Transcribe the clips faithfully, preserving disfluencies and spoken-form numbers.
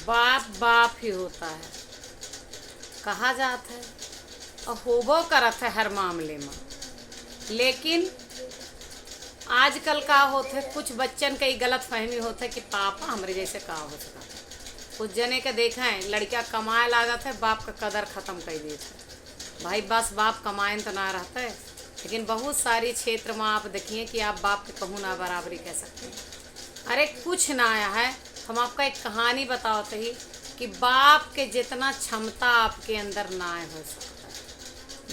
बाप बाप ही होता है, कहा जात है और होबो करत है हर मामले में। लेकिन आजकल का होत है, कुछ बच्चन के ई गलत फहमी होत है कि पापा हमरे जैसे का हो सकत है। कुछ जने के देखा है, लड़का कमाए लागत है, बाप का कदर खत्म कर देत है। भाई, बस बाप कमाएन तो ना रहत है, लेकिन बहुत सारी क्षेत्र में आप देखिए कि आप बाप के कहूँ ना बराबरी कह सकते हैं। अरे, कुछ ना आया है, हम आपका एक कहानी बतावत ही कि बाप के जितना क्षमता आपके अंदर ना हो सकता है।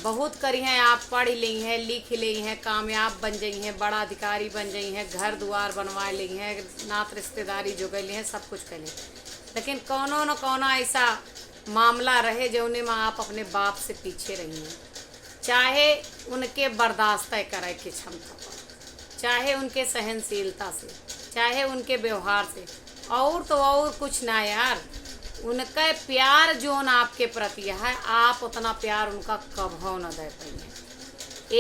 बहुत करी हैं, आप पढ़ लेई हैं, लिख लेई हैं, कामयाब बन जाई हैं, बड़ा अधिकारी बन जाई हैं, घर दुआर बनवा लेई हैं, नात रिश्तेदारी जोगै लेई हैं, सब कुछ कर लेई हैं, लेकिन कौनो न कौनो ऐसा मामला रहे जौने में आप अपने बाप से पीछे रही हैं। चाहे उनके बर्दाश्त करे के क्षमता पर, चाहे उनके सहनशीलता से, चाहे उनके व्यवहार से, और तो और कुछ ना यार, उनका प्यार जोन आपके प्रति है, आप उतना प्यार उनका कभो न दे पाइए।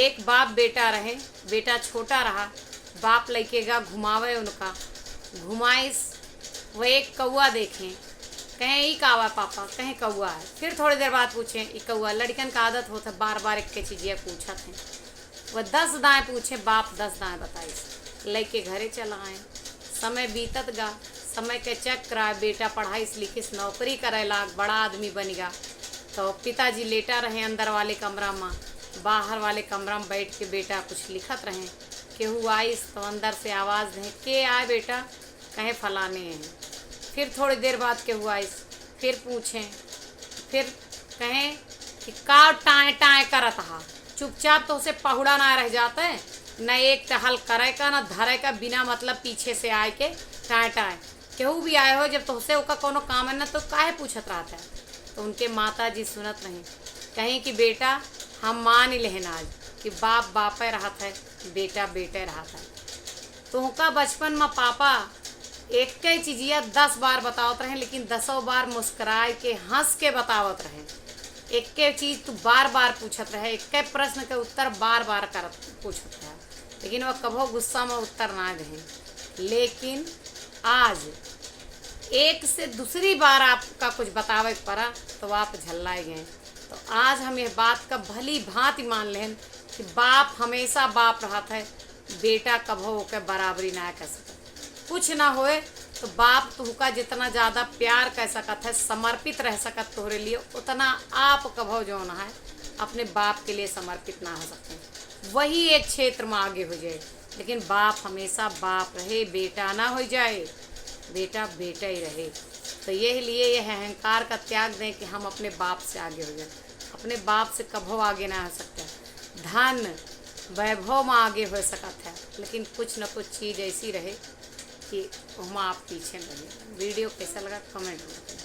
एक बाप बेटा रहे, बेटा छोटा रहा, बाप लइके गा घुमावे उनका, घुमाइस, वह एक कौआ देखे, कहें, "ई का बा पापा?" कहें, "कौआ है।" फिर थोड़ी देर बाद पूछे, "ई कौआ?" लड़कन का आदत होत है, बार बार एक के चीजिया पूछत हैं। वह दस दाएं पूछे, बाप दस दाएं बताइस, लइके घरे चला आए। समय बीतत गा, समय के चक्र आए, बेटा पढ़ाइस लिखिस, नौकरी करे लाग, बड़ा आदमी बन गा। तो पिताजी लेटा रहे अंदर वाले कमरा में, बाहर वाले कमरा में बैठ के बेटा कुछ लिखत रहे। केहू आइस तो अंदर से आवाज दे, "के आए बेटा?" कहे, "फलाने हैं।" फिर थोड़ी देर बाद केहू आइस, फिर पूछे, फिर कहे कि "का टाए टाए करत हा? चुपचाप तोहसे पहुड़ा ना रह जाते, न एक टहल करे का, न धरे का, बिना मतलब पीछे से आए के टाए टाए।" केहू भी आए हो, जब तोहसे ओका कोनो काम है ना, तो काहे पूछत रहत है? तो उनके माता जी सुनत रही, कहीं कि "बेटा, हम मान ही लेहन आज कि बाप बापे रहत है, बेटा बेटे रहत है।" तोहका बचपन में पापा एक्के चीजिया दस बार बतावत रहे, लेकिन दसों बार मुस्कुराए के, हंस के बतावत रहे। एक्के चीज तू बार बार पूछत रहे, एक्के प्रश्न के उत्तर बार बार करत, पूछत रहे, लेकिन वह कभो गुस्सा में उत्तर ना देहे। लेकिन आज एक से दूसरी बार आपका कुछ बतावे के पड़ा, तो आप झल्लाए गए। तो आज हम यह बात का भली भांति मान लेहन कि बाप हमेशा बाप रहत है, बेटा कभो ओके बराबरी ना कर सकत। कुछ ना होए तो बाप तुहका जितना ज्यादा प्यार कर सकत है, समर्पित रह सकत तोहरे लिए, उतना आप कभो जौन है अपने बाप के लिए समर्पित ना हो सकते। वही एक क्षेत्र में आगे हो जाए, लेकिन बाप हमेशा बाप रहे, बेटा ना हो जाए, बेटा बेटा ही रहे। तो यही लिए यह अहंकार का त्याग दें कि हम अपने बाप से आगे हो जाए। अपने बाप से कभो आगे ना हो सकते। धन वैभव में आगे हो सकत है, लेकिन कुछ न कुछ चीज ऐसी रहे कि ओहमा आप पीछे न रहे। वीडियो कैसा लगा, कमेंट में बताइए।